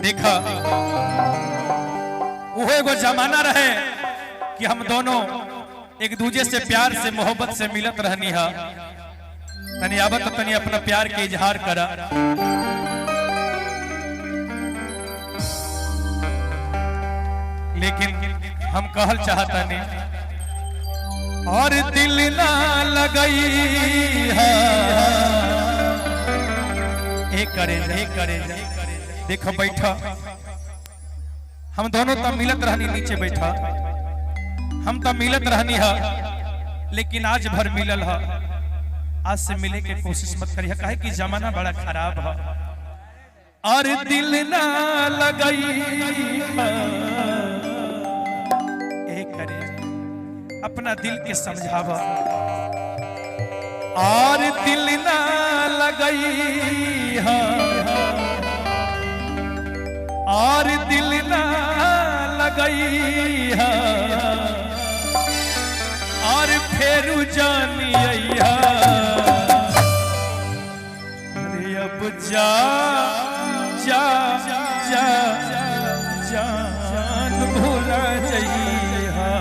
देखा, वो एगो जमाना रहे कि हम दोनों एक दूजे से प्यार से मोहब्बत से मिलत रहनी हा। तनी आवत तो तनी अपना प्यार के इजहार करा। लेकिन हम कहल चाहता नहीं और दिल ना लगई है। एक करे एक करे, देखो बैठा, हम दोनों तब मिलत रहनी, नीचे बैठा, हम तब मिलत रहनी है, लेकिन आज भर मिलल है, आज से मिले के कोशिश मत करिए, काहे कि जमाना बड़ा खराब है। और दिल ना लगई है। एक करे, अपना दिल के समझावा, और दिल ना लगई है, और दिल ना लगई है, और फेरू जानी अरे अब जा जा जा जान भूला जइहा।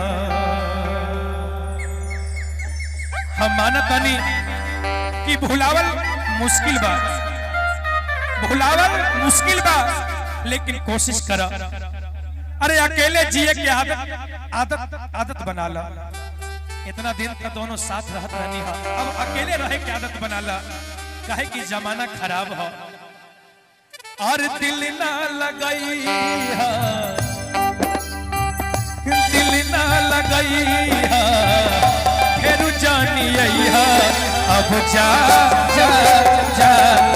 हम मानतानी कि भुलावल मुश्किल बा, भुलावल मुश्किल बा, लेकिन कोशिश करा। अरे अकेले जिए के आदत आदत आदत बना ला। इतना दिन तक दोनों साथ रहत रहनी है, अब अकेले रहे के आदत बना ला, काहे कि जमाना खराब है। और दिल ना लगई है, दिल ना लगई है, फिर जानी है, अब जा जा जा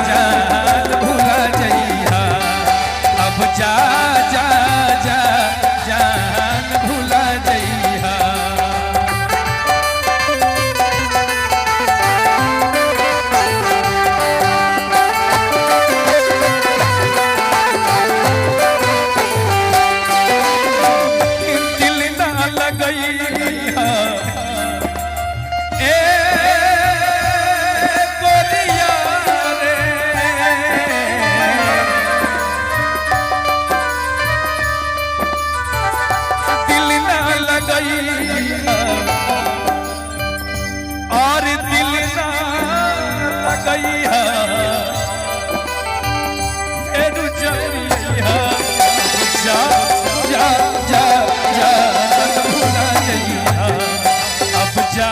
जान भूला जइहा, अब जा जा जा जान भूला जइहा। दिल ना लगई है, ए गोरिया रे, दिल ना लगई है, और दिल ना लगई है, फिर जइहा, जा जा जा जा भूला जइहा, अब जा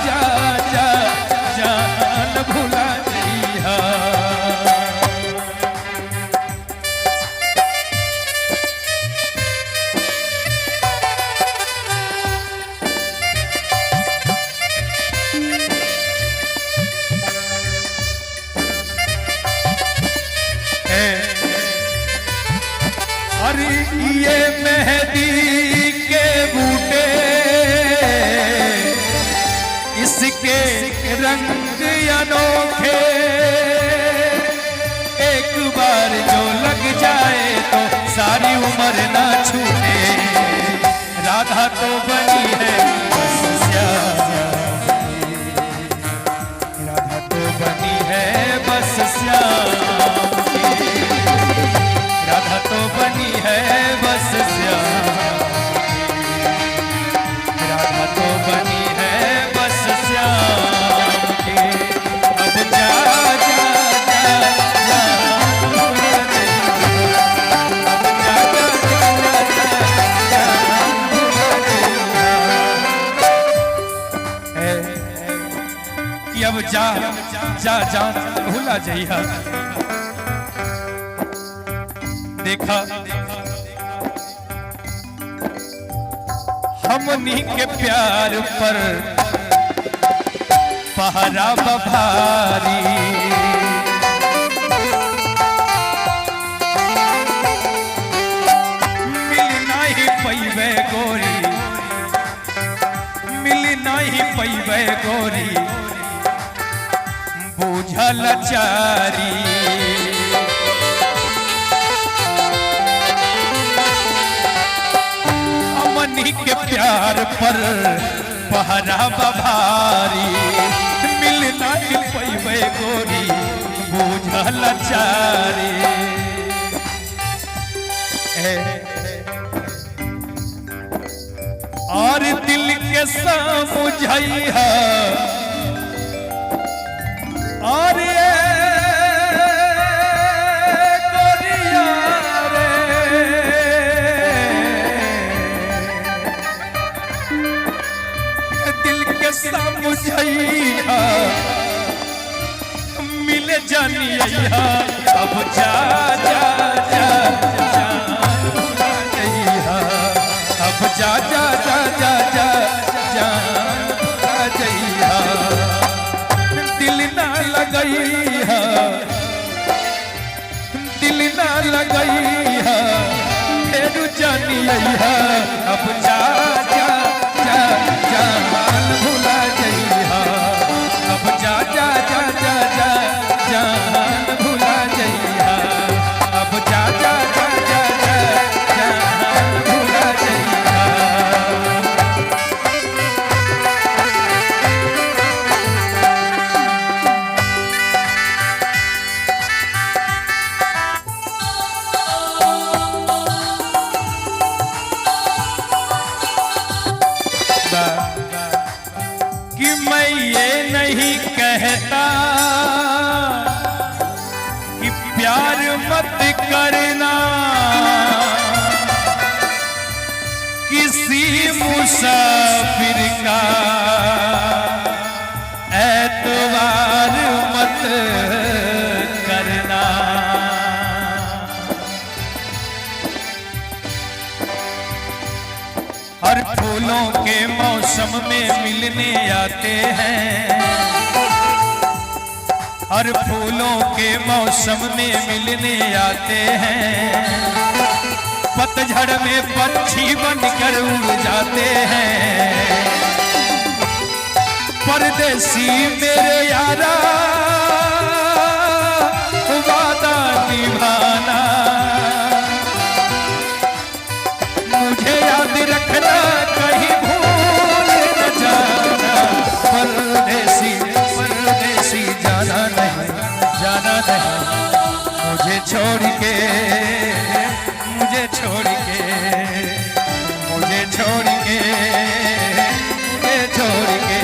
जा जा जान भूला जइहा। अरे ये मेहंदी के बूटे, इसके रंग अनोखे, एक बार जो लग जाए तो सारी उम्र ना छूटे। राधा तो बनी है बस श्याम की, राधा तो बनी है बस श्याम की, राधा तो बनी है बस श्याम की, राधा तो बनी है बस श्याम की। अब जा जा जा जा भूला जइहा, अब जा जा जा जा जा भूला जइहा। ए, कि अब जा जा जा भूला जइहा। देखा, हमनी के प्यार पर पहरा बभारी, मिल नहीं पैबे गोरी, मिल नहीं पैबे गोरी, बूझल चारी। हमनी के प्यार पर पहरा बभारी, मिल नहीं पैबे गोरी, बूझल चारी। और दिल के समझैहा, और ये गोरिया रे, दिल के समझैहा, मिल जानिया। अब जा जा जा जान भुला जइहा, अब जा जा जा जा जा जान भुला जइहा, दिल ना लगइहा, दिल ना लगइहा, फिर जानिया। अब जा जा जा जान भुला जइहा, अब जा जा जा जा जा जान भुला जइहा, अब जा जा जा जा जा जान भुला जइहा। कि मैं ये नहीं कहता कि प्यार मत करना, किसी मुसाफिर का एतवार मत करना। हर फूलों के मौसम में मिलने आते हैं, हर फूलों के मौसम में मिलने आते हैं, पतझड़ में पक्षी बनकर उड़ जाते हैं। परदेसी मेरे यारा वादा निभाना, मुझे याद रखना कहीं भूल न जाना। परदेसी परदेसी जाना नहीं, जाना नहीं मुझे छोड़ के, मुझे छोड़ के, मुझे छोड़ के, मुझे छोड़ के।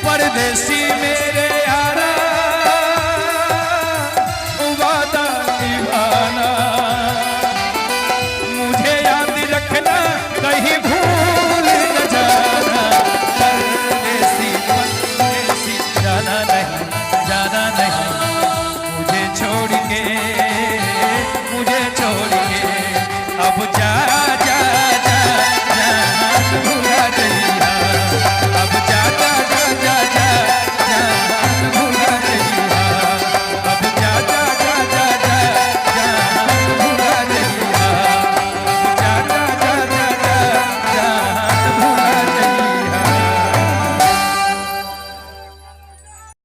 परदेसी मेरे यारा वादा निभाना, मुझे याद रखना कहीं भूल न जाना। परदेसी परदेसी जाना नहीं, जाना नहीं मुझे छोड़ के, मुझे छोड़ के। अब जा